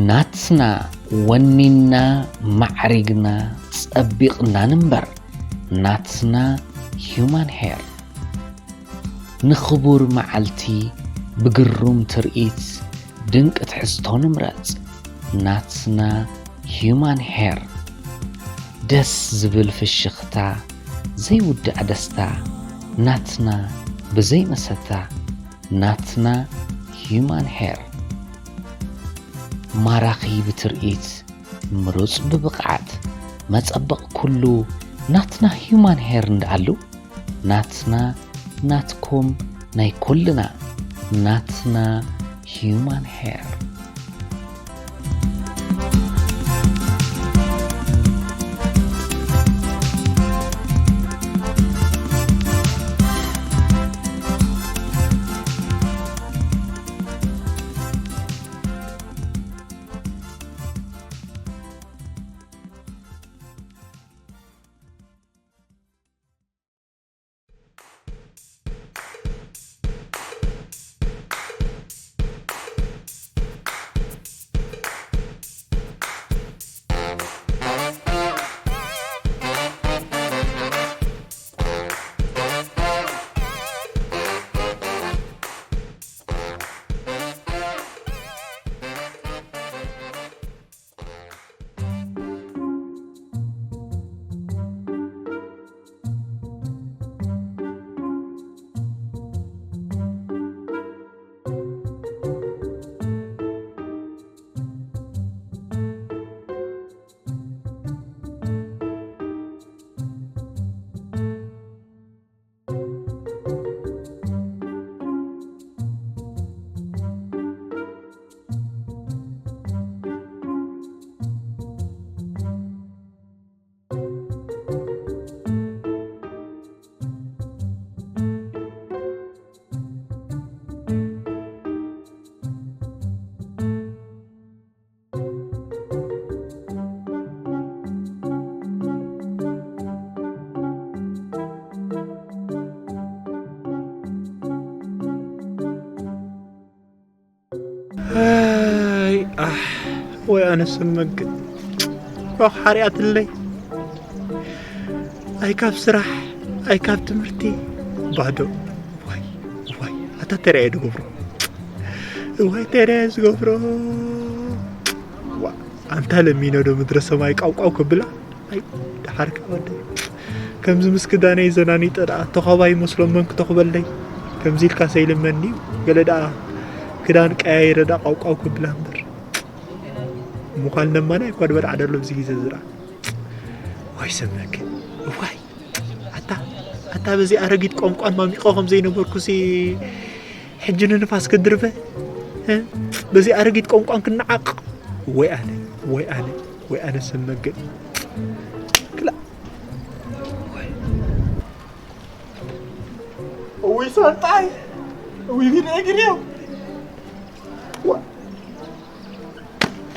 ናትና ወኒና ማዕሪግና ጸቢቕና ንንበር። ናትና ሂዩማን ሄር። ንኽቡር መዓልቲ ብግሩም ትርኢት ድንቂ ትሕዝቶ ንምረጽ። ናትና ሂዩማን ሄር። ደስ ዝብል ፍሽኽታ፣ ዘይውዳእ ደስታ፣ ናትና ብዘይ መሰታ። ናትና ሂዩማን ሄር። ማራኺ ብትርኢት፣ ምሩጽ ብብቕዓት፣ መጸበቕ ኩሉ ናትና ሂዩማን ሄር እንዳኣሉ። ናትና፣ ናትኩም፣ ናይ ኩልና። ናትና ሂዩማን ሄር። ኣይ፣ ኣሕ፣ ወይ ኣነ ሰብ መግእ። ኳኽ ሓሪኣትለይ። ኣይ ካብ ስራሕ፣ ኣይ ካብ ትምህርቲ፣ ባዶ። ዋይ፣ ዋይ፣ ኣታ ተሪኣ እየ ዝገብሮ። ዋይ፣ ተሪኣ እየ ዝገብሮ። ዋ፣ ኣንታ ለሚኖ ዶ ምድረ ሰማይ ቃውቃው ክብላ? ኣይ፣ ደሓርካ ወደይ። ከምዚ ምስ ክዳነይ ዘናኒጠ ደኣ፣ ተዃባ ይመስሎ መን ክተኽበለይ? ከምዚ ኢልካ ሰይልመኒ እዩ። ገለ ደኣ ክዳን ቀያይረ ደኣ ቃውቃው ክብላ እምበር። ምዃን ለማናይ እኳ ድበልዓ ደሎ ኣብዚ ግዜ ዝረኣ። ዋይ ሰብ መግእ። ዋይ። ኣታ፣ ኣታ በዚ ኣረጊት ቋንቋን ማሚቆ ከም ዘይነበርኩሲ ሕጂ ንንፋስ ክድርበ? እ? በዚ ኣረጊት ቋንቋን ክነዓቕ? ወይ ኣነ፣ ወይ ኣነ፣ ወይ ኣነ ሰብ መግእ። ክላ። እውይ ሳንጣይ፣ እውይ ቢል እግሬው። ዋ።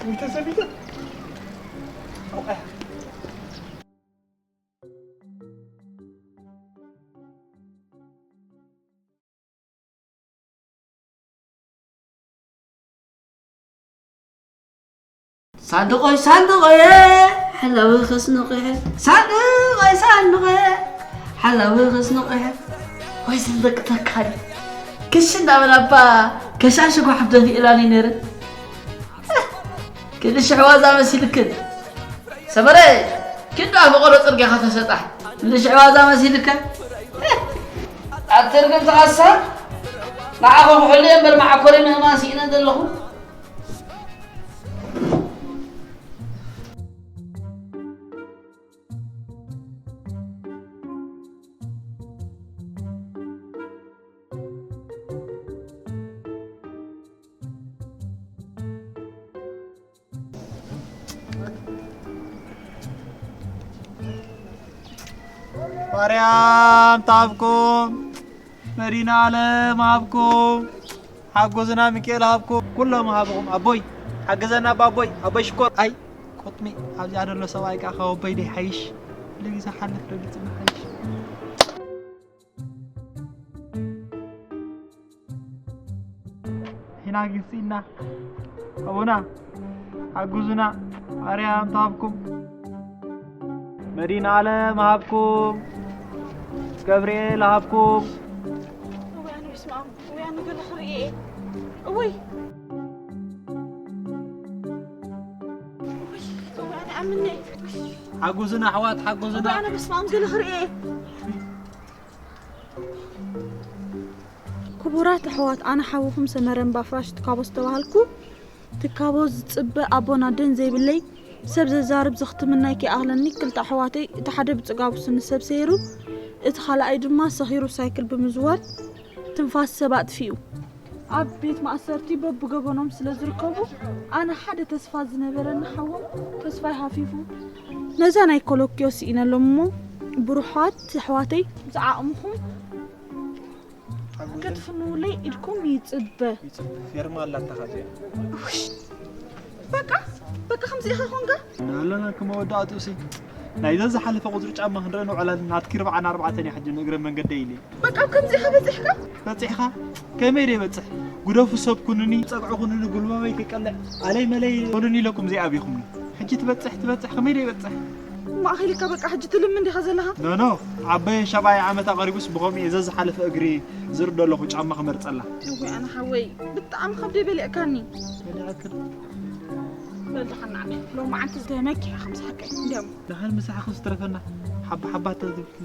እውይ ተሰቢተ። ሳንዱቆይ ሳንዱቆየ ሓላዊ ከስንቆየ ሳንዱቆይ ሳንዱቆየ ሓላዊ ከስንቆየ። ወይ ዝንደቅ ተካል ክሽ እንዳበላባ ከሻሽ ጓሕ ደፊእላኒ ነረ። ክንዲ ሽሕ ዋዛ መሲልክን ሰመረ። ክንዲ ኣብ ቆሎ ጽርግያ ከተሰጣሕ ክንዲ ሽሕ ዋዛ መሲልካ። ኣትርግም ተኻሳ ንዓኹም ሕሉ እምበር መዓኮሪ ምህማን ስኢነ ዘለኹ። ማርያም ታብኩም፣ መዲና ዓለም ሃብኩም፣ ሓግዙና ሚካኤል ሃብኩም፣ ኩሎም ሃብኹም። ኣቦይ ሓግዘና፣ ኣቦይ፣ ኣቦይ ሽኮር። ኣይ ቁጥሚ ኣብዚኣ ዘሎ ሰብኣይ ከዓ ካብ ኣቦይ ደይ ሓይሽ? ለጊዜ ሓልፍ ረጊጽና ሓይሽ። ግሲና ኣቦና ሓጉዙና፣ ኣርያም ተሃብኩም፣ መዲና ዓለም ሃብኩም፣ ገብርኤል ሃብኩም። እወይ ኣነ በስመ ኣብ፣ እወይ ኣነ ገለ ክርኢ እየ። እወይ። እወይ፣ እወይ ኣነ ኣምነ። ሓጉዙና ኣሕዋት፣ ሓጉዙና። እወይ ኣነ በስመ ኣብ ገለ ክርኢ እየ። ክቡራት ኣሕዋት፣ ኣነ ሓውኹም ሰመረን ባፍራሽ ትካቦ ዝተባሃልኩ። ትካቦ ዝጽበ ኣቦን ኣደን ዘይብለይ፣ ሰብ ዘዛርብ ዘኽትመናይ ከይኣኽለኒ ክልተ ኣሕዋተይ፣ እቲ ሓደ ብጽጋቡ ስኒ ሰብ ሰይሩ፣ እቲ ካልኣይ ድማ ሰኺሩ ሳይክል ብምዝዋር ትንፋስ ሰብ ኣጥፊኡ። ኣብ ቤት ማእሰርቲ በብገበኖም ስለ ዝርከቡ፣ ኣነ ሓደ ተስፋ ዝነበረኒ ሓዎም ተስፋይ ሃፊፉ። ነዛ ናይ ኮሎኪዮ ስኢነሎም እሞ፣ ብሩኻት ኣሕዋተይ፣ ዝዓቕምኹም ሓጎሰን ክትፍንውለይ ኢድኩም ይጽበ። ይጽበ። ፌርማ ኣላታ ኻዚኣ። ውሽ! በቃ፣ በቃ ከምዚ ኢኻ ኾንካ? ንኣለና ከመወዳእትኡ ሲ፣ ናይዛ ዝሓለፈ ቁጽሪ ጫማ ክንርኢ ንውዕላለን። ናትኪ ርብዓን ኣርባዕተን እያ ሕጂ ንእግረ መንገደይ ኢለ። በቃ ኣብ ከምዚ ኢኻ በጺሕካ? በጺሕካ? ከመይ ደይ በጽሕ? ጉደፉ ሰብ ኩኑኒ፣ ጸግዒ ኩኑኒ፣ ጉልባበይ ክቀልዕ፣ ኣለይ መለይ ኩኑኒ ኢለኩም ዘይኣብኹምኒ። ሕጂ ትበጽሕ፣ ትበጽሕ፣ ከመይ ደይ በጽሕ? ማእኺልካ በቃ ሕጂ ትልምን ዲኻ ዘለኻ? ኖ፣ ኖ፣ ዓበየ ሻብዓይ ዓመት ኣቐሪቡስ ብኸምኡ እየ ዘዝሓለፈ እግሪ ዝርኢ ኣለኹ ጫማ ክመርጸላ። እወይ ኣነ ሓወይ፣ ብጣዕሚ ከብደይ በሊዕካኒ። በሊዕክን? በል ደሓን ንዓና፣ ሎማዓንቲ ዝተመኪ ኢኻ ምሳሕቀይ፣ እንዲያም። ደሓን ምሳሕኺ ዝተረፈና፣ ሓባ ሓባ ተትብልኪ።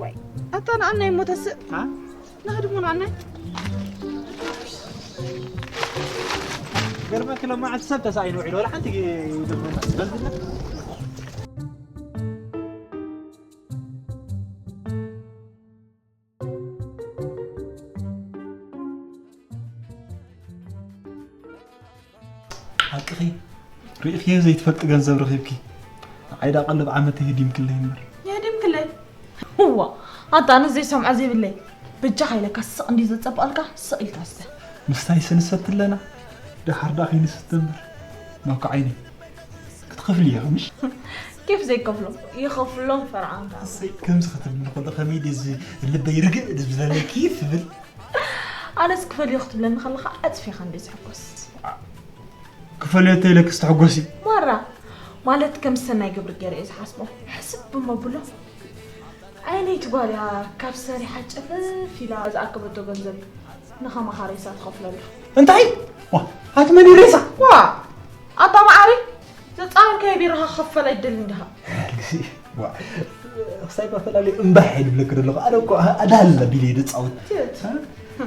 ወይ፣ ኣታ ንኣናይ እሞ ተስእ። ሃ? ንኽድ እሞ ንኣናይ። ገርመኪ ሎማዓንቲ ሰብ ተሳኢኑ ውዒሉ፣ ወላ ሓንቲ ይደግመና። በል ብለ። ሓቅኺ ርኢኽዮ ዘይትፈልጢ ገንዘብ ረኺብኪ። ንዓይ ደኣ ቀለብ ዓመት የህዲምክለይ እምበር። የህዲምክለይ? እዋ፣ ኣታ ኣነ ዘይሰምዖ ዘይብለይ። በጃኻ ኢለካ ስቕ እንዲ ዘጸብቐልካ ስቕ ኢልካ ስተ። ምስታይ ስንሰት ኣለና። ደሓር ደኣ ከይንስተ እምበር። ማኮ ዓይነይ። ክትኸፍሊ ኢኻ ምሽ? ኬፍ ዘይከፍሎም፣ ይኸፍሎም ፈርዓንካ። እሰይ፣ ከምዚ ክትብሊ ከሎ ከመይ ድዩ እዚ ልበይ ርግእ ዝብለለኪ ትብል? ኣነስ ክፈልዮ ክትብለኒ ከለኻ ኣጽፊኻ እንደ ዝሕጎስ። ክፈልዮ እንተ ኢለክስ ትሕጎሲ? ማራ፣ ማለት ከም ሰናይ ግብሪ ገይረ እየ ዝሓስቦ። ሕስብ እሞ ብሎ። ዓይነይቲ ጓል እያ ካብ ሰሪሓ ጨፈፍ ኢላ ዝኣከበቶ ገንዘብ ንኸማኻ ሬሳ ትኸፍለሉ። እንታይ? ዋ፣ ኣቲ መን እዩ ሬሳ? ዋ፣ ኣታ መዓሪ፣ ዘጻወርካዮ ቢራኻ ክኸፈል ኣይደልን ዲኻ? ልግሲ፣ ዋ፣ ክሳይ ማፈላለዩ እምባሕ እየ ዝብለኪ ዘለኹ። ኣነ እኮ ኣዳህል ኣቢለ እየ ዝጻወት። ትት። እ?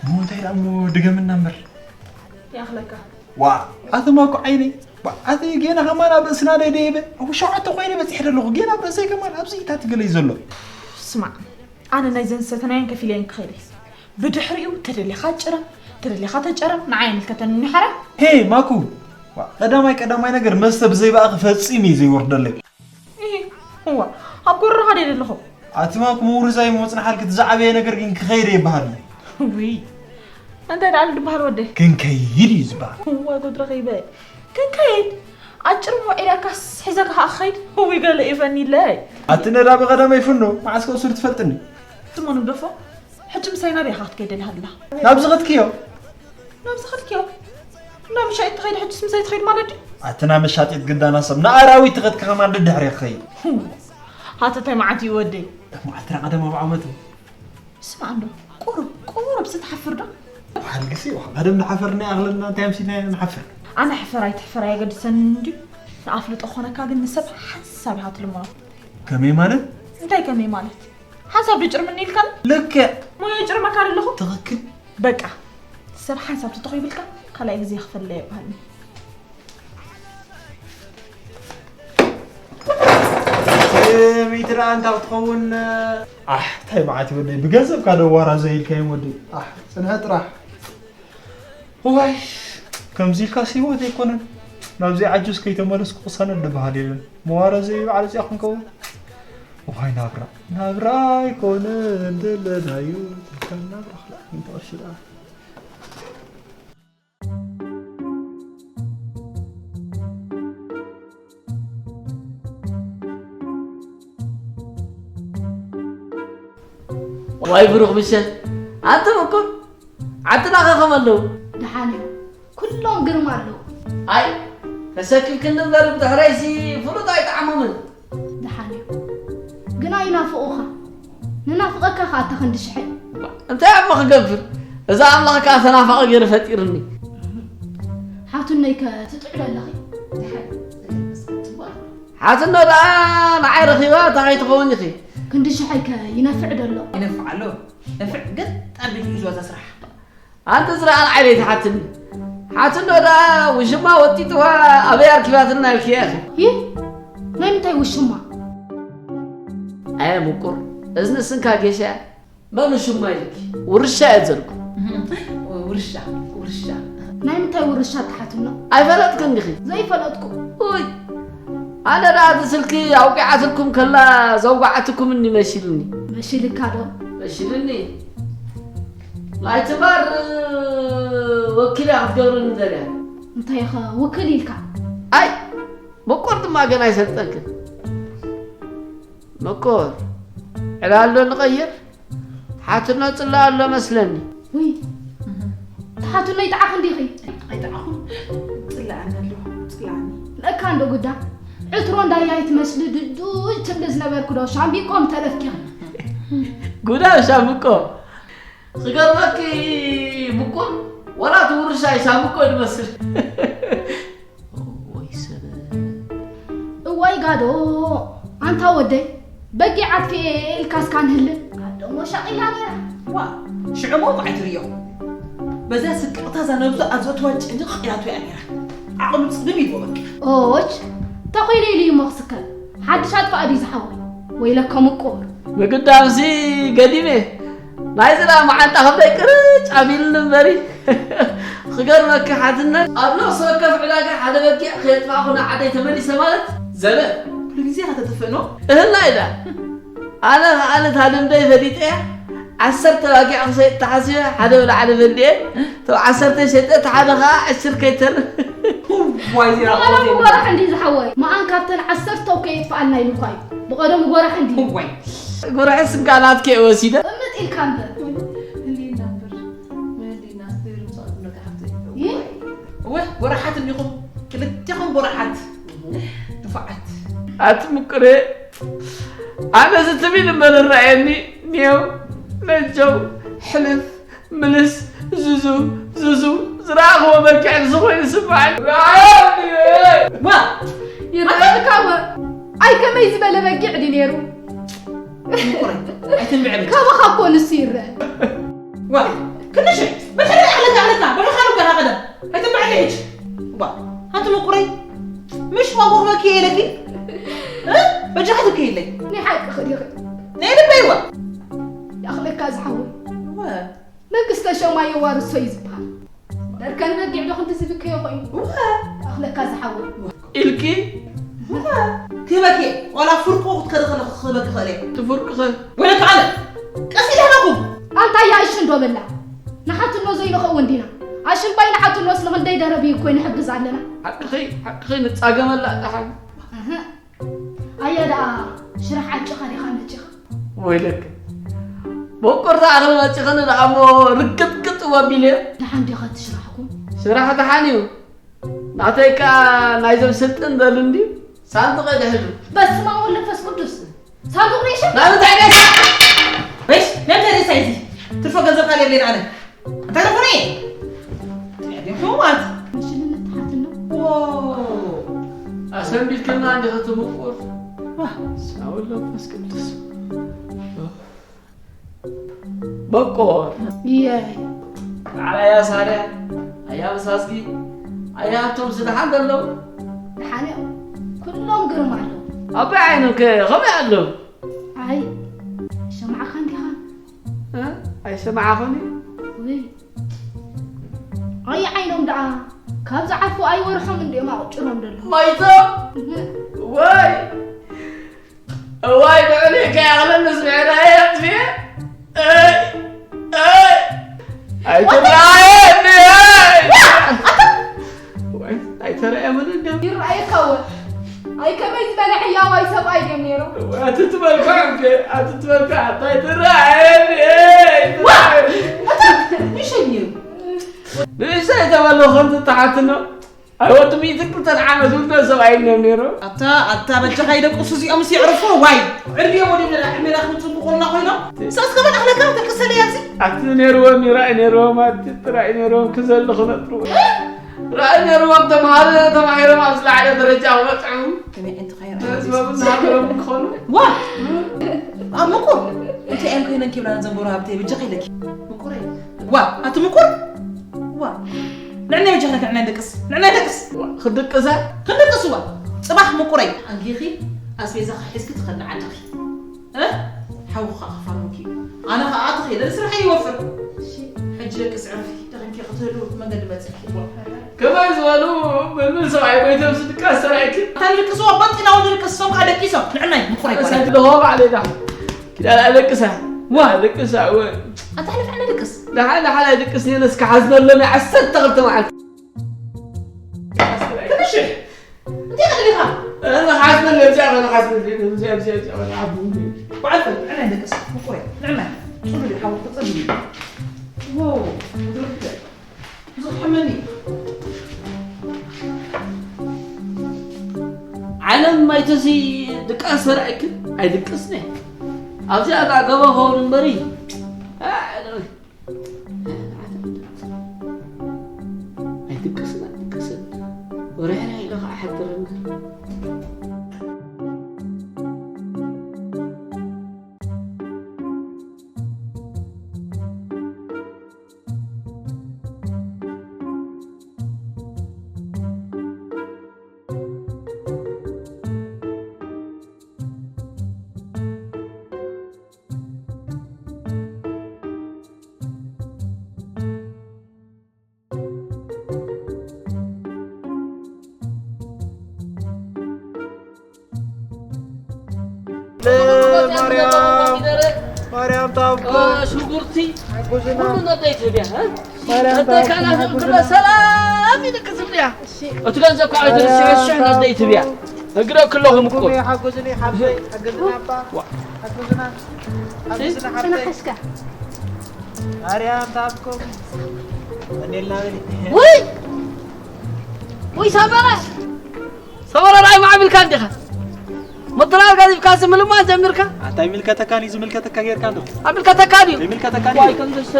ብሞንታይ ደኣ እሞ ድገምና እምበር። ይኣኽለካ። ዋ፣ ኣቲ ማኮ ዓይነይ፣ ዋ፣ ኣቲ ጌና ከማን ኣብ ርእስና ደይ ደይ ይብል። ኣብ ሸውዓተ ኮይነ በጺሐ ዘለኹ፣ ጌና ኣብ ርእሰይ ከማን ኣብዚ ኢታት ገለይ ዘሎ። ስማዕ፣ ኣነ ናይ ዘንሰተናየን ከፊለየን ክኸይደ። ብድሕሪኡ ተደሊኻ ጭረም፣ ተደሊኻ ተጨረም፣ ንዓይ ኣይምልከተንን እዩ ሓራ። ሄ፣ ማኩ፣ ዋ፣ ቀዳማይ ቀዳማይ ነገር መስተ ብዘይበኣኺ ፈጺሙ እዩ ዘይወርደለይ። እሂ፣ እዋ፣ ኣብ ጎረኻ ደይ ዘለኹ። ኣቲ ማኩ ምውርዛይ ምውጽንሓልኪ እቲ ዝዓበየ ነገር ግን ክኸይደ ይበሃል። ውይ፣ እንታይ ደኣሉ ድበሃል ወደይ? ክንከይድ እዩ ዝበሃል። እዋ፣ ጉድ ረኺበ። ክንከይድ? ኣጭር ሞዒዳካስ ሒዘካ ከኣ ክኸይድ? ውይ፣ ገለ እዩ ፈኒለይ። ኣቲ ነዳ ብቐደመይ ፍኖ፣ መዓስ ከእሱር ትፈልጥኒ? ትሞ ንግደፎ? ሕጂ ምሳይ ናበይ ኢኻ ክትከይድ ደሊኻ ደላ? ናብዚ ኸድክዮ? ናብዚ ኸድክዮ? ናብ መሻጢት ትኸይድ፣ ሕጂስ ምሳይ ትኸይድ ማለት ድዩ? ኣቲ ናብ መሻጢት ግዳና ሰብ፣ ንኣራዊት ትኸድኪ ከማን ደድሕሪ ክኸይድ። ሃተታይ መዓት እዩ ወደይ። መዓት ትራ ቀደም ኣብ ዓመቱ። ስማዕ እንዶ፣ ቁሩብ፣ ቁሩብ ስትሓፍር ዶ? ዋሓል ግሲ፣ ዋሓል ቀደም ንሓፈር ናይ ኣኽለና፣ እንታይ ኣምሲልና ኢና ንሓፍር? ኣነ ሕፈር ኣይትሕፈር ኣየገድሰንን እንድዩ። ንኣፍልጦ ኾነካ ግን ንሰብ ሓንሳብ ኢኻ ትልምኖ። ከመይ ማለት? እንታይ ከመይ ማለት? ሓንሳብ ዶ ጭርምኒ ኢልካኒ? ልክዕ። ሞያ ይጭርመካ ኣለኹ? ትኽክል። በቃ፣ ሰብ ሓንሳብ ትተኾ ይብልካ፣ ካልኣይ ግዜ ክፈለ የብሃልኒ። ስሚት ደኣ እንታይ ክትኸውን? ኣሕ፣ እንታይ መዓት እዩ ወደይ፣ ብገንዘብካ ዶ ዋራ ዘይልካዮም ወደይ? ኣሕ፣ ጽንሐ ጥራሕ። እዋይ፣ ከምዚ ኢልካስ ህይወት ኣይኮነን። ናብዚ ዓጁዝ ከይተመለስኩ ክሰነድ ዝበሃል የለን። መዋረ ዘይበዓል እዚኣ ክንከውን። እዋይ ናብራ፣ ናብራ ኣይኮነን ዘለናዮ። ትካል ናብራ ክልኣት ሚእቲ ቅርሺ ደኣ። ዋይ ብሩኽ ምሸት። ኣንተ እኮ ዓድና ከ ከመ ኣለዉ? ሓንዮ፣ ኩሎም ግርማ ኣለዉ። ኣይ፣ ተሰኪፍክኒ እምበር ብድሕረይሲ ፍሉጥ ኣይጠዓሞምን። ደሓን እዩ። ግና ይናፍቑኻ። ንናፍቐካ ኸኣ እታ ክንዲ ሽሐይ። እንታይ እሞ ክገብር? እዚ ኣምላኽ ከኣ ተናፋቒ ገይሩ ፈጢሩኒ። ሓትኖይ ከ ትጥዕዶ ኣለኺ? ደሓን፣ ጽቡቕ። ሓትኖ ደኣ ንዓይ ረኺባ እንታይ ከይትኸውን ኢኺ? ክንዲ ሽሐይ ከ ይነፍዕ ዶ ኣሎ? ይነፍዕ ኣሎ። ነፍዕ ግን ጠቢብ ሒዝዋ እዛ ስራሕ። ኣንቲ ዝረኣን ዓይነይ ትሓትኒ። ሓትኖ ደኣ ውሽማ ወጢጥዋ ኣበይ ኣርኪባትና ኢልክያ ኢኺ? ይ? ናይ ምንታይ ውሽማ? ኣየ ምቁር፣ እዝኒ ስንካ ጌሻ እያ። መን ውሽማ ኢልኪ? ውርሻ እየ ዘልኩ። ውርሻ፣ ውርሻ። ናይ ምንታይ ውርሻ ትሓትኖ? ኣይፈለጥክን ዲኺ? ዘይፈለጥኩ። ውይ፣ ኣነ ደኣ እቲ ስልኪ ኣውቂዓትልኩም ከላ ዘውጋዓትኩምኒ መሲልኒ። መሲልካ ዶ? መሲልኒ። ናይ ትማር ወኪል እያ ክትገብርኒ ደልያ። እንታይ ኸ ውክል ኢልካ? ኣይ፣ ምቁር ድማ ገና ኣይሰልጠንክን። ምቁር፣ ዕላል ዶ ንቐይር? ሓትኖ ጽላእ ኣሎ መስለኒ። ውይ፣ ተሓትኖ ይጥዓኽ እንዲኺ? ኣይጥዓኹን። ጽላኣኒ ኣሎ፣ ጽላኣኒ። ለካ እንዶ ጉዳ። ዕትሮ እንዳያይ ትመስሊ ድዱይ ትብሊ ዝነበርኩ ዶ ሻምቢቆ ምተረፍኪ? ጉዳ ሻምብቆ። ክገርመኪ ምቁር፣ ወላ እቲ ውርሻይ ሻምብቆ ድመስል። ወይ ሰብ። እዋይ ጋዶ፣ ኣንታ ወደይ፣ በጊዕ ኣጥፊኤ ኢልካ እስካ ንህልን። ኣደሞ ሻቒላ ነይራ። ዋ፣ ሽዑ እሞ እኮ ኣይትርእዮ። በዛ ስቅቕታ እዛ ነብሱ ኣብ ዘእትዋ ጭንቅ ኢላቶ እያ ነይራ። ዓቕሉ ጽልም ኢልዎ በቃ። ኦች፣ ተኾይኑ ኢሉ እዩ እሞ ክስከር። ሓድሽ ኣጥፋእ ድዩ ዝሓወይ? ወይለከ ምቁር። ምግዳምሲ ገዲመ። ናይዚ ደኣ መዓንጣ ክብደይ ቅርጭ ኣቢልኒ እምበሪ። ክገርመኪ ሓትነት፣ ኣብ ነፍሲ ወከፍ ዕዳጋ ሓደ በጊዕ ከየጥፋእኹ ንዓደይ ተመሊሰ ማለት ዘበን። ኩሉ ግዜ ከተጥፍእ ነው? እህና ኢላ። ኣነ ኸኣ ነታ ልምደይ ፈሊጠያ። ዓሰርተ ባጊዕ ክሸይጥ ተሓሲበ፣ ሓደ ብላዕሊ በሊዐ። እቶም ዓሰርተ ሸይጠ፣ እቲ ሓደ ኸኣ ዕሽር ከይተርፍ። ዋይ፣ እዚኣ ኣነ ቆንጆ። ወራሕ እንዲ ዝሓወይ፣ መኣን ካብተን ዓሰርተ እኮ የጥፍኣልና ኢሉ እኳ እዩ። ብቐደሙ ጎራሕ እንዲ። ዋይ። ጎራሕ ስንካ ናትከ ወሲደ። እምጥ ኢልካ እምበር። ህሊና እምበር። ህሊና፣ ስደሪ፣ ምሳእ ዝብለካ ሓፍተይ። ይህ? እወ፣ ጎራሓት እንዲኹም። ክልቴኹም ጎራሓት። ድፉዓት። ኣቲ ምቁረ፣ ኣነ እዚ ትም ኢሉ እምበር እረኣየኒ፣ ኔው፣ ነጀው፣ ሕልፍ፣ ምልስ፣ ዙዙ፣ ዙዙ፣ ዝረኣኽዎ በጊዕ ንሱ ኮይኑ ይስምዓኒ። ዋ! ይረኣየካ እወ። ኣይ ከመይ ዝበለ በጊዕ ድዩ ነይሩ? ምቁረ፣ ኣይትንብዐ በጃ። ካባኻ እኮ ንሱ ይረአ። ዋ፣ ክንሽ፣ ብድሕሪ ኣለካ፣ ኣለካ፣ ብድሕሪ ኣለካ፣ ቀደም። ኣይትንብዐ ሕጂ። ዋ፣ ኣንቲ ምቁረይ፣ ምሽ ዋጎ ክበኪ ኢለኪ? እ? በጃኻ ትብኪ ኢለይ። ናይ ሓቂ ክዲኺ። ናይ ልበይ ዋ። ይኣኽለካ ዝሓወይ። ዋ። መንግስተ ሰማይ የዋርሶ እዩ ዝበሃል። ደርከን በጊዕ ዶ ክንዲ ዝብከዮ ኮይኑ? ዋ። ይኣኽለካ ዝሓወይ። ኢልኪ? ዋ። ክበኪ፣ ዋላ ፍርቁ ክትከዲ ከለኹ ክበኪ ክእል እየ። ትፍርቁ ኸ? ወይለካ ኣነ። ቀስ ኢለ ሃበኩም። ኣንታ ያይሽ እንዶ በላ። ንሓትኖ ዘይንኸውን ዲና? ኣሽምባይ ንሓትኖስ ንኽንደይ ደረብ እዩ እኮ ንሕግዝ ኣለና። ሓቅኺ፣ ሓቅኺ ንጻገመላ ደሓን። እህ። ኣያ ደኣ ሽራሕ ዓጭኻ ዲኻ መጺኻ? ወይለክ። በቆርታ ኣኽሊ መጺኽኒ ደኣ እሞ ርግጥግጥ ወቢለ። ደሓን ዲኻ እቲ ሽራሕኩም? ሽራሕ ደሓን እዩ። ናተይ ከኣ ናይዞም ስልጥን በሉ እንድዩ። ሳንዱቐይ ድሕዱ። በስመ አብ ወወልድ ወመንፈስ ቅዱስ። ሳንዱቕ ሬሽን? ናብ እንታይ ቤት? ሬሽ? ነምታይ ሬሳ እዩ እዚ? ትርፎ ገንዘብ ካልእ የብለይን ኣነ። እንታይ ደኾነ? ሕሙማት። ሽልነት ትሓትና። ዎ። ኣሰንቢድክና እንዲኻ ትምቁር። ዋ። ሳውል መንፈስ ቅዱስ። በቆር። እየ። በዓል ኣያ ሳርያ፣ ኣያ መሳዝጊ፣ ኣያ ሃብቶም ስደሓን ዘለዉ? ደሓን እዮም። ኩሎም ግርም ኣለዉ። ኣባይ ዓይኖም ከ ኸመይ ኣለዉ? ኣይ፣ ሸማዕኻ እንዲኻ? እ? ኣይሰማዕኹን እዩ? ውይ። ኣይ ዓይኖም ደኣ ካብ ዝዓርፉ ኣይወርሖም እንድዮም ኣቕጭሮም ዘለዉ። ማይቶም? እህ። ወይ! እዋይ፣ ንዕሌካ ይኣኽለኒ ስምዕና እየ ኣጥፍኤ። እይ፣ እይ፣ ኣይትረኣየኒ፣ እይ። ወይ፣ ኣይተረኣየምን እንደ ይረኣየካ እወ። ኣይ ከመይ ዝበለ ሕያዋይ ሰብኣይ ድዮም ነይሮም። ኣቲ ትበልኳ እንደ፣ ኣቲ ትበልኳ፣ ኣታ ኣይትረኣየኒ፣ እይ። ዋ! ኣታ ይሸኝ እዩ። ንእሽተይ ተበሎ ከም ትተሓትኖ። ኣይ ወዲ ሚእቲ ክልተን ዓመት ውልዶ ሰብኣይ እዮም ነይሩ። ኣታ ኣታ በጃኻ ይደቅሱ እዚኦም ሲ ዕርፎ ዋይ። ዕድሜ ወዲ ዕድሜና ክንጽብቑልና ኮይኖም። ሰስ ከመን ኣኽለካ ተቅሰለ ያዚ። ኣብቲ ነይርዎም ይራእይ ነይርዎም ኣብቲ ጥራይ ነይርዎም ክዘሉ ክነጥሩ። ራእይ ነይርዎም ተምሃሮ ተማሂሮም ኣብ ዝለዓለ ደረጃ ክበጽሑ። ከመይ ዕንቲ ኸይራ። ህዝቦምን ሃገሮምን ክኾኑ። ዋ! ኣብ ምቁር! እንታይ እዮም ከይነን ኪብላን ዘንበሩ ሃብተይ በጃኻ ኢለኪ። ምቁረይ። ዋ! ኣቲ ምቁር! ዋ! ንዕናይ በጃኻ ንዕናይ ደቅስ። ንዕናይ ደቅስ። ክድቅሰ? ክድቅስ ዋ! ጽባሕ ምቁረይ። ኣንጊኺ ኣስቤዛኺ ሒዝኪ ትኸዲ ዓድኺ። እ? ሓውኻ ክፋርሙኪ እዩ። ኣነ ኸኣ ተኸይደ ንስራሐይ ይወፍር። እሺ። ሕጂ ደቅስ ዕረፊ። ደኺምኪ ክትህሉ መንገዲ መጺእኪ። ከማይ ዝበሉ ምልምል ሰብኣይ ጎይቶም ስድቃ ሰራይኪ። ኣታ ንድቅስዎ በጢና ወዲ ድቅስ ሶም ከኣ ደቂሶም። ንዕናይ ምቁረይ ጓል። ሳይት ደሆ ባዕለይ ዳ። ኪዳን ኣለቅሳ። ዋ። ኣለቅሳ፣ ወ። ኣታ ሕልፍ ዕነ ድቅስ። ደሓን፣ ደሓን ኣይድቅስ ነይነ እስከ ሓዝነሎም ናይ ዓሰርተ ክልተ መዓልቲ። ትንሽ። እንታይ ቀሊኻ? እነ ሓዝነሎም፣ እዚኣ ኸነ ሓዝነሎም፣ እዚኣ፣ እዚኣ፣ እዚኣ ኸነ ሓዝነሎም። በዓል ፈል፣ ዕነ ድቅስ፣ ምቁረይ፣ ንዕናይ። ጽሉል ሓወ፣ ጽሉል። ዎ፣ ዝርክተ። ብዙሕ ሕመኒ። ዓለም ኣይተሲ ድቃስ ሰራይክን ኣይድቅስነ። ኣብዚኣ ዳ ገበ ኸውን እምበሪ። ኣይድቅስን ኣይድቅስን። ወርሕርሕ ኢለ ኸዓ ሕድር እምበር። ማርያም፣ ማርያም ታብኩም። ሽጉርቲ ሓጉዝና። ኩሉ ነደይ ትብያ፣ እ? ማርያም ነደይ ታብኩም ካላ ሓጉዝና። ዝብል ሰላም ኢልክ ዝብልያ። እሺ። እቲ ገንዘብ ከዓ ማርያም ሽሕ ሽሕ ነደይ ትብያ። እግረ ክለኹም እኮ። ሓጉዝኒ፣ ሓጉዝኒ ሓብተይ፣ ሓጉዝና ኣባ። ዋ። ሓጉዝና። ሓጉዝና ሓብተይ። ተናኸስካ። ማርያም ታብኩም። እኔልና በሊ። ውይ! ውይ ሰበረ! ሰበረ ራእይ ማዕቢልካ እንዲኻ። ምድራር ገዚፍካ ስምልማን ጀሚርካ። ኣንታይ ምልከተካን እዩ ዝምልከተካ ጌርካ እንዶ? ኣብ ምልከተካ ድዩ? ይምልከተካ ድዩ? ዋይ፣ ከምዝስ-፣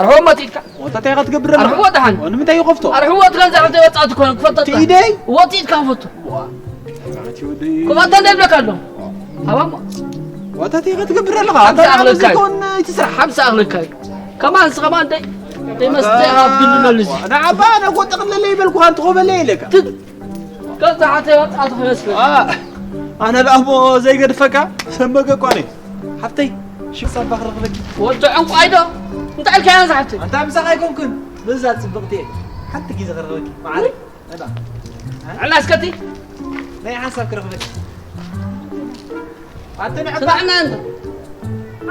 ኣርሕዎ ሞት ኢድካ። ወተታይ ኢኻ ትገብር ኣለኻ? ኣርሕዎ ደሓን። ንምንታይ ይኸፍቶ? ኣርሕዎ እቲ ገንዘብ ዘይወጻእቲ ኮነ ክፈቶ። ትኢደይ? ወጥ ኢድካ ክፈቶ። ዋ። ኣቲ ወደይ። ክፈቶ እንደ ይብለካ ኣሎ። ሃባሞ። ወተታይ ኢኻ ትገብር ኣለኻ? ሓምሳ ኣንታ ኣኽለካ እዩ። ዘይኮን እቲ ስራሕ። ሓምሳ ኣኽለካ እዩ። ከማን ንስኻ ከማን ደይ-፣ ደይ መስተ ኢኻ ኣብ ግሊ መልስ። ንዓባ ነጎ ጠቕለለ ይበልኩኻ እንተኾበለ ኢለካ። ት-፣ ገዛ ሓተይ ወጣት ክመስል። ኣ፣ ኣነ ደኣ እሞ ዘይገድፈካ ሰመገ እኳ ነኝ። ሓብተይ፣ ሽቅ ጸባ ክረኽበኪ። ወዲ ዕንቋይ ዶ? እንታይ ኢልካያ ነዛ ሓብተይ? ኣንታ ምሳኻ ኣይኮንኩን፣ ምስዛ ጽብቕቲ እየ። ሓንቲ ግዜ ክረኽበኪ፣ መዓረይ። እባ። ዕላ እስከቲ። ናይ ሓንሳብ ክረኽበኪ። ኣቲ ንዕባ። ስማዕና እንዶ።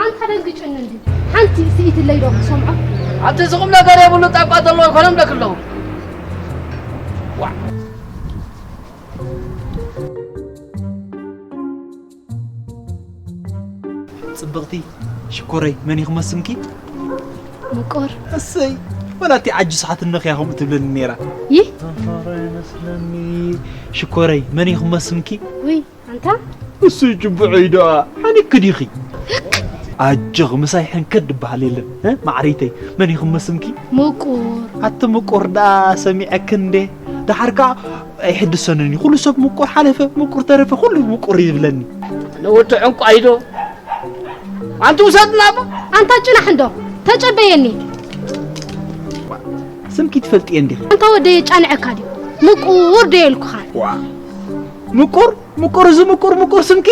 ኣንታ ደንግጭኒ እንዲ። ሓንቲ ስኢትለይ ዶ ክሰምዖ? ኣቲ እዚ ቁም ነገር የብሉ ጣቋ ዘለዎ ኣይኮነን ብለኪ ኣለኹ። ዋዕ። ጽብቕቲ፣ ሽኮረይ፣ መን እዩ ክመስምኪ? ምቁር። እሰይ፣ ወላ እቲ ዓጁ ሰሓትነኽ እያ ከምኡ ትብለኒ ነይራ። ይህ? ተፈረ ይመስለኒ። ሽኮረይ፣ መን እዩ ክመስምኪ? ውይ፣ ኣንታ? እሱ ጅቡዐይ ደኣ፣ ሓኒክ ዲኺ? ኣጆኽ፣ ምሳይ ሕንክድ ድበሃል የለን። እ? ማዕሪተይ፣ መን እዩ ክመስምኪ? ምቁር። ኣቲ ምቁር ደኣ ሰሚዐኪ እንዴ? ደሓር ከኣ ኣይሕድሰንን እዩ። ኩሉ ሰብ ምቁር ሓለፈ፣ ምቁር ተረፈ፣ ኩሉ ምቁር ይብለኒ። ነወዲ ዕንቋይ ዶ? ኣንቲ ውሰድና እሞ። ኣንታ ጭናሕ እንዶ፣ ተጨበየኒ። ስምኪ ትፈልጥዮ እንዲኺ? ኣንታ ወደየ ጫንዐካ ድዩ? ምቁር ዶ የልኩኻ? ዋ። ምቁር፣ ምቁር፣ እዚ ምቁር፣ ምቁር ስምኪ?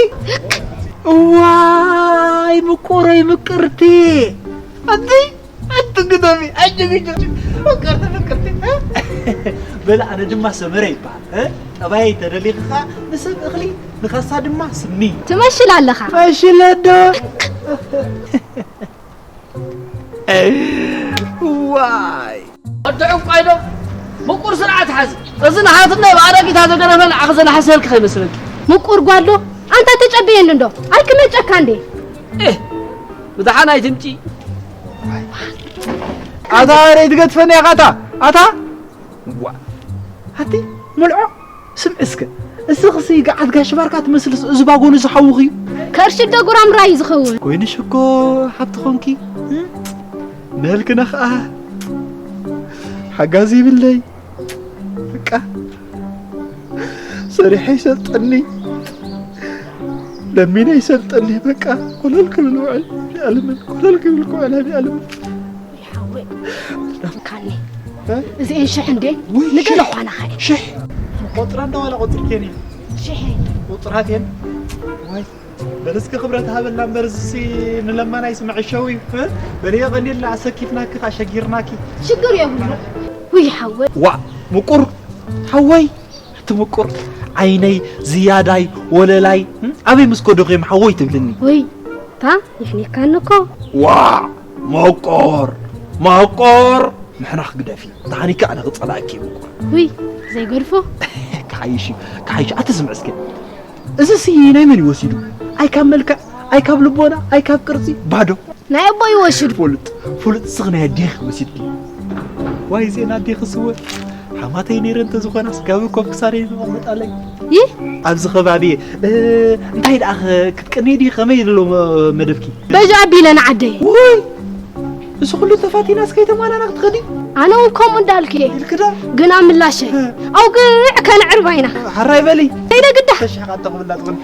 እዋይ፣ ምቁረይ ምቅርቲ። ኣንቲ ኣቲ ግደሚ፣ ኣጂ ግደሚ። ፍቅርቲ፣ ፍቅርቲ፣ እ? በል፣ ኣነ ድማ ሰመረ ይበሃል፣ እ? ጠባየይ ተደሊኻ ንሰብ እኽሊ፣ ንኻሳ ድማ ስኒ። ትመሽል ኣለኻ። መሽለ ዶ? ዋይ። ወዲ ዕንቋይ ዶ? ምቁር ስርዓት ሓዝ። እዚ ንሓትነይ ብኣረጊታ ዘገረፈ ንዓኺ ዘናሕሰልኪ ከይመስለኪ። ምቁር ጓል ዶ? ኣንታ ተጨበየኒ እንዶ። ኣይክመጨካ እንዴ? ኤህ፣ ብደሓን ኣይትምጪ። ኣታ ኣረይ ትገድፈኒ ኢኻ ኣታ ኣታ ዋ ኣቲ ምልዖ ስምዕ እስከ እስኽሲ ገዓት ጋሽ ባርካ ትመስልስ እዚ ባጎኑ ዝሓውኽ እዩ። ከርሽዶ ጉራምራ እዩ ዝኸውን። ኮይንሽ እኮ ሓብቲ ኾንኪ። መልክና ኸኣ ሓጋዚ ይብለይ። በቃ ሰሪሐ ይሰልጠኒ ለሚነ ይሰልጠኒ። በቃ ኮለል ክብል ውዕል ይኣልምን ኮለል ክብል ክውዕል ይኣልምን። ሓወይ ካኒ እዚኤን ሽሕ እንዴ ንገለ ኳና ኸ ሽሕ ቆጥራ እንዳ ዋላ ቆጥርኬን እየ ሽሕ ቁጥራቴን ዋይ በለስኪ ክብረት ሃበላ እምበር እዚሲ ንለማናይስ መዐሸዊ እዩ። በልየ ቀኒልና ኣሰኪፍናኪ ካሸጊርናኪ። ሽግር የብሉ። ውይ ሓወይ። ዋእ ምቁር ሓወይ እቲ ምቁር ዓይነይ ዝያዳይ ወለላይ ኣበይ ምስ ከደኹ እዮም ሓወይ ትብልኒ። ውይ እታ የሕኒካኒ እኮ። ዋእ መቆር መቆር ንሕና ክግደፊ ተሃኒካ ኣነ ክጸላእኪ እየ ምቁር። ውይ ዘይገድፎ። ክሓይሽ እዩ ክሓይሽ ኣቲ ስምዕ እስከ እዚሲ ናይ መን እዩ ወሲዱ? ኣይ ካብ መልክዕ ኣይ ካብ ልቦና ኣይ ካብ ቅርጺ ባዶ። ናይ ኣቦይ ወሽዱ። ፍሉጥ ፍሉጥ ስኽ ናይ ኣዴኺ ወሲድኪ። ዋይ ዜና ኣዴኺ ስወ ሓማተይ ነይረ እንተዝኾና ስጋቢ ኮፍ ክሳደይ መቐመጣለይ። ይህ ኣብዚ ከባቢ እ፣ እንታይ ደኣ ኸ- ክትቀንየ ድዩ ከመይ ዘሎ መ- መደብኪ? በዚ ኣቢለ ንዓደይ። ውይ እዚ ኩሉ ተፋቲናስ ከይተማላና ክትኸዲ ኣነ እውን ከምኡ እንዳልክ እየ ኢልክዳ ግና ምላሸ ኣውግዕ ከነዕርባ ኢና ሓራይ በሊ ከይደ ግዳ ተሻቃ ተኽብላ ትኽን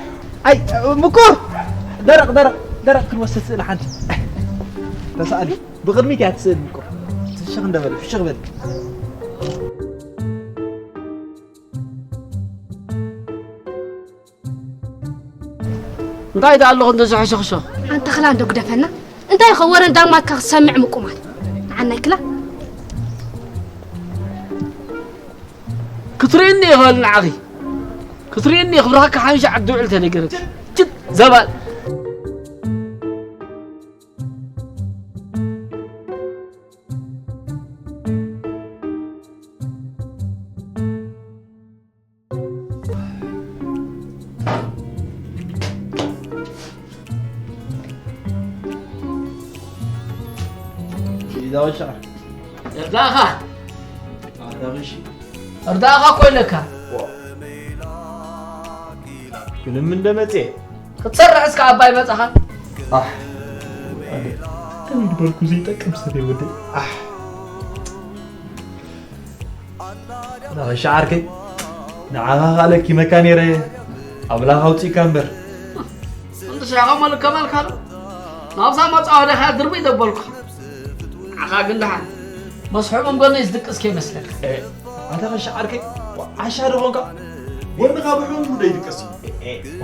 ኣይ ምኩር ደረቕ ደረቕ ደረቕ ክንወስድ ስእሊ ሓንቲ ተሳእሊ ብቕድሚት እያ ትስእል ምኩር ፍሽኽ እንደበል ፍሽኽ በል እንታይ ደኣ ኣለኹ እንዶ ዝሕሸኽሾ ኣንታ ኽላ እንዶ ግደፈና እንታይ ኸ ወረ እንዳማትካ ክትሰምዕ ምቁማት ንዓናይ ክላ ክትርእኒ ይኽእል ንዓኺ ክትርእኒ ክብርኻ ክሓንሻ ዓዲ ውዕል ተነገረኪ ጭት ዘባል እርዳኻ እርዳኻ እኮ ኢለካ ግን ምን እንደመጽኤ ክትሰርሕ እስከ ኣባይ መጻኻ ኣሕ ከመይ ዝበልኩ ዘይጠቅም ሰብ ወደ ኣሕ ሸዓርከይ ንዓኻ ካልእ ኪመካ ነይረ ኣምላኽ ኣውፂእካ እምበር እንድስኻ መልከ መልካ ዶ ናብዛ መፃወደኻ ድርቢ ዘበልኩኻ ንዓኻ ግን ደሓን መስሕቦም ጎነይ ዝድቅስ ከይመስለካ ኣታ ኸሻ ዓርከይ ዓሻ ዶ ኾንካ ጎንኻ ብሕሙም ዶ ይድቅስ እዩ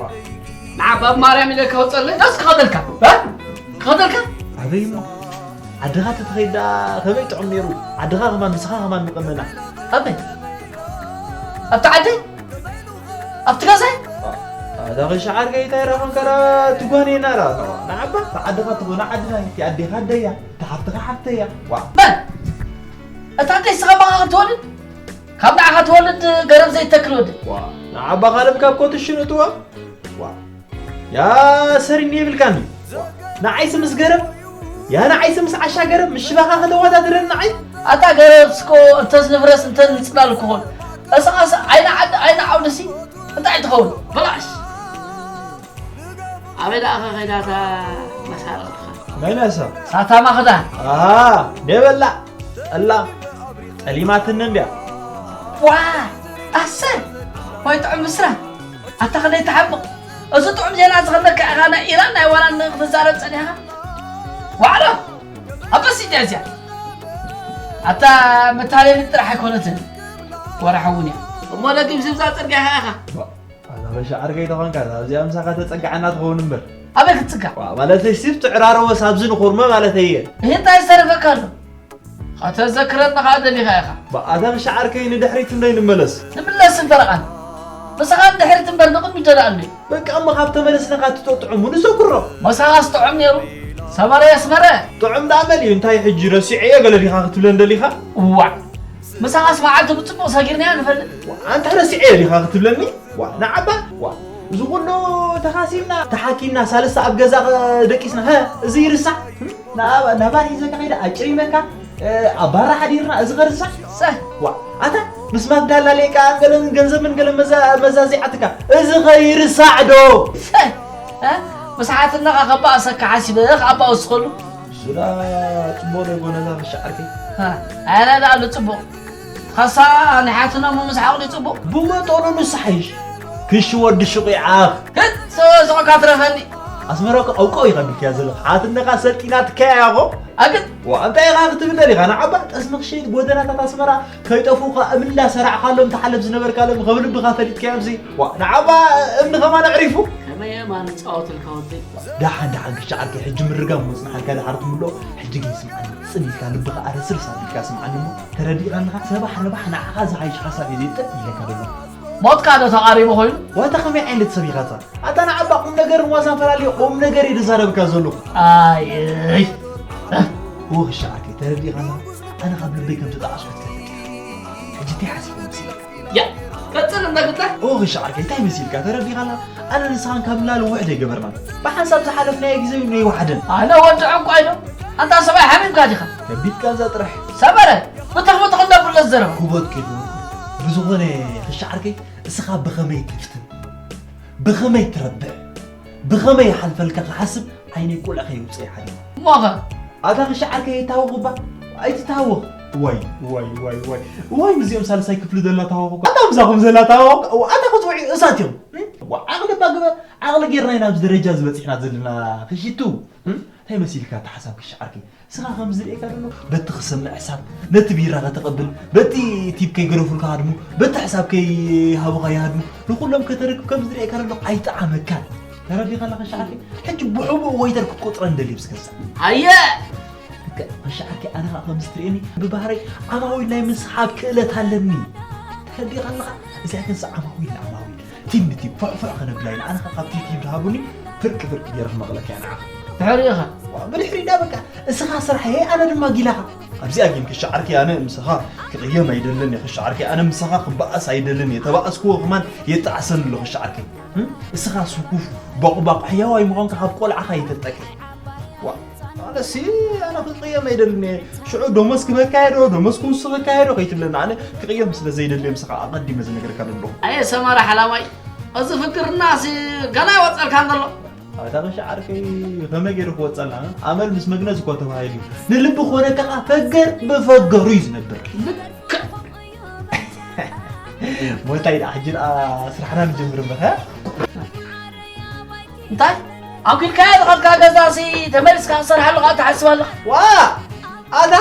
ንዓባ ማርያም ኢለ ከውፀለይ ዳስ ክኸደልካ ክኸደልካ ኣበይ እሞ ዓድኻ ተተኸይዳ ከመይ ጥዑም ነይሩ ዓድኻ ከማን ንስኻ ከማን ምቐመና ኣበይ ኣብቲ ዓደይ ኣብቲ ገዛይ ኣታ ኸሻ ዓርከይ እንታይ ራኾንካ ትጓነየና ራ ንዓባ ዓድኻ ትኾነ ዓድና ኣዴኻ ኣደያ ተሓፍትኻ ሓፍተያ ዋ በል እታ ኣደይ ስኻ ባኻ ክትወልድ ካብ ንዓኻ ትወልድ ገረብ ዘይተክል ወዲ ንዓባ ካልብ ካብ ኮትሽን እትዋ ዋ ያ ሰሪኒ የብልካኒ ንዓይስ ምስ ገረብ ያ ንዓይስ ምስ ዓሻ ገረብ ምስ ሽባኻ ከተወዳድረኒ ንዓይ ኣታ ገረብ ስኮ እንተዝንፍረስ እንተንጽላል ክኾን እስኻስ ዓይና ዓዲ ዓይና ዓውድሲ እንታይ ትኸውን ብላሽ ኣበይ ደኣ ኸኸይዳታ መሳርቕትኻ ናይ ናሳ ሳታማ ኽዳን ደይ በላዕ ጠላ ጠሊማትኒ እንድያ ዋ ኣሰ ወይ ጥዑም ምስራ ኣታ ኽደይ ትሓምቕ እዚ ጥዑም ዜና ዝኸነካ ኢኻ ናይ ኢራን ናይ ዋራን ክትዛረብ ጸኒሕኻ ዋዕሎ ኣበስ ኢድያ እዚያ ኣታ መታለሊ ጥራሕ ኣይኮነትን ወርሒ እውን እያ እሞ ደጊም ስብዛ ጽርግያ ኢኻ ኣታ ኸሻ ዓርከይ ተኾንካ ኣብዚኣ ምሳኻ ተጸግዓና ትኸውን እምበር ኣበይ ክትጽጋዕ ማለተይ ሲብ ትዕራረወ ሳብዚ ንኹርመ ማለተይ እየ እንታይ ዝተረፈካ ኣሎ ከተዘክረኒ ኸዓ ደሊኻ ኢኻ ኣታ ኸሻ ዓርከይ ንድሕሪት እንዶ ይንመለስ ንምለስ እምበረቓን ምሳኻ ንድሕሪት እምበር ንቕድሚት ደኣ ኣሎ በቃ እሞ ካብ ተመለስና ኸዓ ትጠጥዑ ሙሉ ዘኩሮ ምሳኻ ስጥዑም ነይሩ ሰመረ የስመረ ጥዑም ደኣ መን እዩ እንታይ ሕጂ ረሲዐዮ ገለ ዲኻ ክትብለን ደሊኻ እዋዕ ምሳኻስ መዓልቲ ብጽቡቕ ሰጊርናዮ ንፈልጥ ኣንታ ረሲዐዮ ዲኻ ክትብለኒ ዋ ንዓባ ዋ እዚ ኩሉ ተኻሲብና ተሓኪምና ሳልስቲ ኣብ ገዛ ደቂስና ሀ እዚ ይርሳዕ ናባር ሒዘካ ከይደ ኣጭሪመካ ኣባራ ሓዲርና እዚ ኸርሳዕ ሰ ዋ ኣታ ምስ ማግዳ ላሌቃ ገለን ገንዘብን ገለን መዛዚዓትካ እዚ ኸይርሳዕ ዶ? ሰ እ? ምስ ሓትነኻ ከባእሰካ ሓሲበ ክኣባውስኸሉ። ሱዳ ጽቡቕ ዶ ጎነዛ ክሻዓርከይ? ኣረ ዳኣሉ ጽቡቕ ኸሳ ንሓትኖም ምስሓቕ ጽቡቕ። ብመጠኑ ንስሓይሽ ክሽ ወዲ ሽቑ ይዓኽ። ህት ሰወ ስቑካ ትረፈኒ። ኣስመራ እኮ ቀውቀው ኢኻ ቢልካያ ዘለኻ ሓትነኻ ሰልጢናትካያ ያኾ። ኣግጥ ዋ እንታይ ኢኻ ክትብል ደሊኻ ንዓባ ጠስሚ ክሸይድ ጎደናታት ኣስመራ ከይጠፉኻ እምኒ እንዳሰራዕካሎም ትሓልፍ ዝነበርካሎም ከም ልብኻ ፈሊጥካዮምሲ ዋ ንዓባ እምኒ ከማን ኣዕሪፉ። ከመይ የማን ይጻወትልካ ወደይ። ደሓን ደሓን ክሻዓርከይ ሕጂ ምርጋም መጽናሓልካ ደሓር ትምልኦ። ሕጂ ግን ስምዓኒ ጽን ኢልካ ልብኻ ኣረስርስ ኣቢልካ ስምዓኒ እሞ ተረዲእኻ ኣለኻ ሰባሕ ረባሕ ንዓኻ ዝሓይሽ ሓሳብ እየ ዘየጥር ኢለካ ደሎ። ሞትካ ዶ ተቓሪቡ ኮይኑ? ዋታ ከመይ ዓይነት ሰብ ኢኻ ኣታ? ኣታ ንዓባ ቁም ነገርን ዋዛን ፈላልዮ ቁም ነገር እየ ዝዛረብካ ዘለኹ። ኣይ እይ። እህ፣ እወ ክሻዓርከይ ተረዲእኻና ኣነ ካብ ልበይ ከም ተጣዓስኩ ትፈልጥ ኢኻ። ሕጂ እንታይ ሓሲብካ መሲልካ? ያ ቀጽል እንዳ ግዳ። እወ ክሻዓርከይ እንታይ መሲልካ ተረዲእኻና ኣነ ንስኻን ካብ ላለ ውሕድ ኣይገበርናን ብሓንሳብ ዝሓለፍናዮ ግዜ እዩ ነይወሓደን። ኣነ ወዲ ዕንቋይ ዶ ኣንታ ሰብኣይ ሓሚምካ ዲኻ? ከቢድካ እዛ ጥራሕ። ሰመረ ብትኽ ብትኽ እንዳብሎ ዘረባ። ክቦት ከይትብሉ ብዝኾነ ክሻዓርከይ እስኻ ብኸመይ ትፍትን ብኸመይ ትረብሕ ብኸመይ ይሓልፈልካ ክሓስብ ዓይነይ ቁልዕ ከይውፅእ ይሓድር። እሞኸ ኣታ ክሻዓርከይ ኣይታወኽ እባ ኣይትታወኽ። ዋይ ዋይ ዋይ ዋይ ዋይ ምስዚኦም ሳልሳይ ክፍሊ ዘላ ታወቕ እኳ ኣታ ምሳኹም ዘላ ታወቕ ኣታ ክትውዒ እሳት እዮም። ዋ ዓቕሊ እባ ግበር ዓቕሊ ጌርና ኢና ኣብዚ ደረጃ ዝበፂሕና ዘለና ክሽቱ እንታይ መሲልካ ኣታ ሓሳብ ክሻዓርከይ ስኻ ከም ዝርእየካ ዘሎ በቲ ክሰምዕ ሕሳብ ነቲ ቢራ ከተቐብል በቲ ቲፕ ከይገደፉልካ ሃድሙ በቲ ሕሳብ ከይሃቡኻ ይሃድሙ ንኹሎም ከተረክብ ከም ዝርእየካ ዘሎ ኣይጠዓመካን ተረዲኻ ኣለኻ ሻዓርከይ ሕጂ ብሕቡእ ወይተር ክትቆጥረን ደልየ ብስከሳ ኣየ ከሻዓርከይ ኣነ ኸዓ ከም ዝትርእየኒ ብባህረይ ዓማዊል ናይ ምስሓብ ክእለት ኣለኒ ተረዲኻ ኣለኻ እዚኣ ክንሳ ዓማዊል ዓማዊል ቲም ንቲም ፎዕፎዕ ከነብላ ኢና ኣነ ኸዓ ካብቲ ቲም ዝሃቡኒ ፍርቂ ፍርቂ ገይረ ክመቕለካ እያ ንዓኻ ድሕሪኻ ብድሕሪዳ በቃ እስኻ ስራሕ እየ ኣነ ድማ ጊላኻ ኣብዚኣ ግን ክሻዓርከይ ኣነ ምሳኻ ክቕየም ኣይደልን እየ ክሻዓርከይ ኣነ ምሳኻ ክበኣስ ኣይደልን እየ ተባኣስክዎ ከማን የጣዕሰኒ ኣሎ ክሻዓርከይ እስኻ ስኩፍ ቦቕባቕ ሕያዋይ ምዃንካ ካብ ቆልዓኻ ይፈልጠካ እየ ኣነሲ ኣነ ክቅየም ኣይደልን እየ ሽዑ ደሞዝ ክበካ የዶ ደሞዝ ክውስኸካ የዶ ከይትብለና ኣነ ክቅየም ስለ ዘይደሊ ምሳኻ ኣቐዲመ ዝነግረካ ዘለኹ ኣየ ሰመረ ሓላማይ እዚ ፍክርና ሲ ገና ይወፀልካ እንከሎ ኣታ ቅሻ ዓርከይ ከመይ ገይሩ ክወፀልና ኣመል ምስ መግነዝ እኮ ተባሂሉ እዩ ንልቢ ኮነ ከዓ ፈገር ብፈገሩ እዩ ዝነብር ልክዕ ሞታይ ደኣ ሕጂ ደኣ ስራሕና ንጀምር እምበር እንታይ ኣንኪልካዮ ዝኸድካ ገዛሲ ተመሊስካ ክትሰርሓሉ ከዓ ትሓስብ ኣለኻ ዋ ኣታ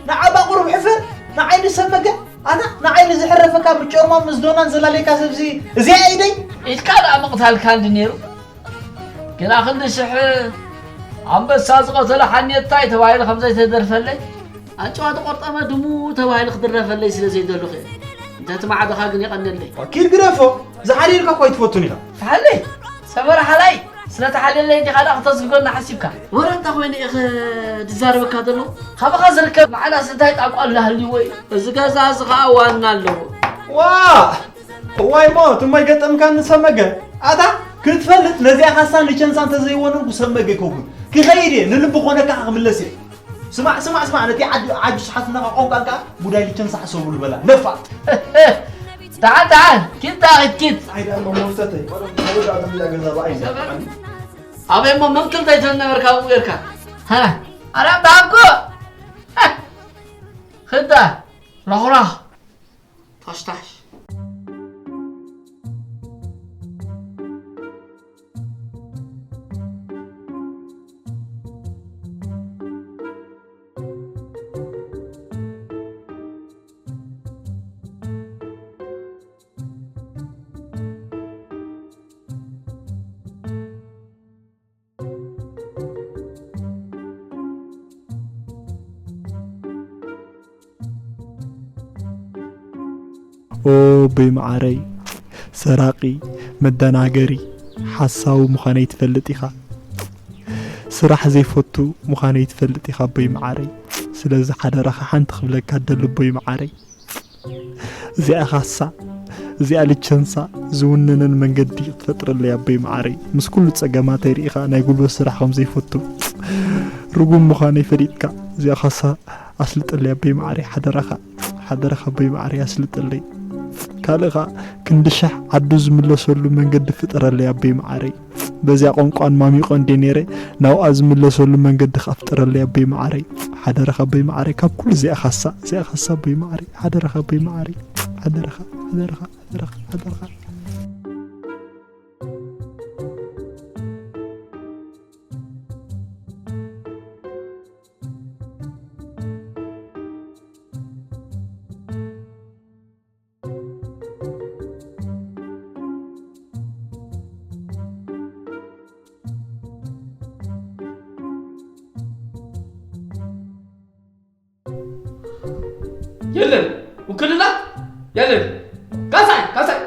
ንዓባ ቁሩብ ሕፈር ንዓይኒ ሰመገ ኣታ ንዓይኒ ዝሕረፈካ ብጨርማ ምስ ዶናን ዘላለካ ሰብሲ እዚኣ ኢደይ ኢድካ ደኣ ምቕታልካ እንዲ ነይሩ ግና ክንዲ ሽሕ ኣንበሳ ዝቐተለ ሓኔታይ ተባሂሉ ከም ዘይተደርፈለይ ኣንጭዋ ተቖርጠመ ድሙ ተባሂሉ ክድረፈለይ ስለ ዘይደለኹ እየ እንተ እቲ ማዕዶኻ ግን የቐንየለይ ኪድ ግደፎ ዝሓልየልካ እኳ ኣይትፈቱን ኢኻ ተሓለይ ሰመረ ሓላይ ስለ ተሓልየለይ እንዲኻ ደኣ ክተዝግበና ሓሲብካ ወረ እንታ ኮይነ እየ ድዛረበካ ዘሎ ካባኻ ዝርከብ መዓላስ እንታይ ጣቋ እንዳሃልይዎ እዩ እዚ ገዛ እዚ ኸዓ ዋና ኣለዎ ዋ እዋይ ሞ ትማይ ገጠምካኒ ሰመገ ኣታ ክትፈልጥ ነዚኣ ካሳ ንቸንሳ እንተዘይወነንኩ ሰመገ ይከውን ክኸይድ እየ ንልቢ ኮነካ ክምለስ እየ ስማዕ ስማዕ ስማዕ ነቲ ዓዲ ዓጁ ስሓትናኻ ቆንቃንካ ጉዳይ ልቸንሳ ሕሰቡሉ በላ ነፋጥ ደሓን ደሓን ኪድ ዳኺት ኪድ ኣይዳ እሞ መፍተተይ ቆሎም ተወዳ ብላ ገዛ ብኣይ ኣበይ እሞ መምክልታይ ትብል ነበርካ ብኡ ጌርካ ኣረ ባኮ ክዳ ሮኽራኽ ታሽታሽ ኦ በይ መዓረይ ሰራቂ መደናገሪ ሓሳዊ ምዃነይ ትፈልጥ ኢኻ ስራሕ ዘይፈቱ ምዃነይ ትፈልጥ ኢኻ ኣቦይ መዓረይ ስለዚ ሓደራኻ ሓንቲ ክብለካ ደሊ ኣቦይ መዓረይ እዚኣ ኻሳ እዚኣ ልቸንሳ ዝውንነን መንገዲ ክትፈጥረለይ ኣቦይ መዓረይ ምስ ኩሉ ጸገማተይ ርኢኻ ናይ ጉልበት ስራሕ ከም ዘይፈቱ ርጉም ምዃነይ ፈሊጥካ እዚኣ ኻሳ ኣስልጠለይ ኣቦይ መዓረይ፣ ሓደራኻ፣ ሓደራኻ ኣቦይ መዓረይ ኣስልጠለይ። ካልእ ኸኣ ክንዲ ሽሕ ዓዱ ዝምለሰሉ መንገዲ ፍጠረለይ ኣቦይ መዓረይ። በዚኣ ቋንቋን ማሚቖ እንዴ ነይረ፣ ናብኣ ዝምለሰሉ መንገዲ ኸኣ ፍጠረለይ ኣቦይ መዓረይ። ሓደራኻ ኣቦይ መዓረይ፣ ካብ ኩሉ እዚኣ ኻሳ፣ እዚኣ ኻሳ ኣቦይ መዓረይ፣ ሓደራኻ ኣቦይ መዓረይ፣ ሓደራኻ፣ ሓደራኻ፣ ሓደራኻ፣ ሓደራኻ። የለን፣ ውክልና የለን። ካሳይ፣ ካሳይ፣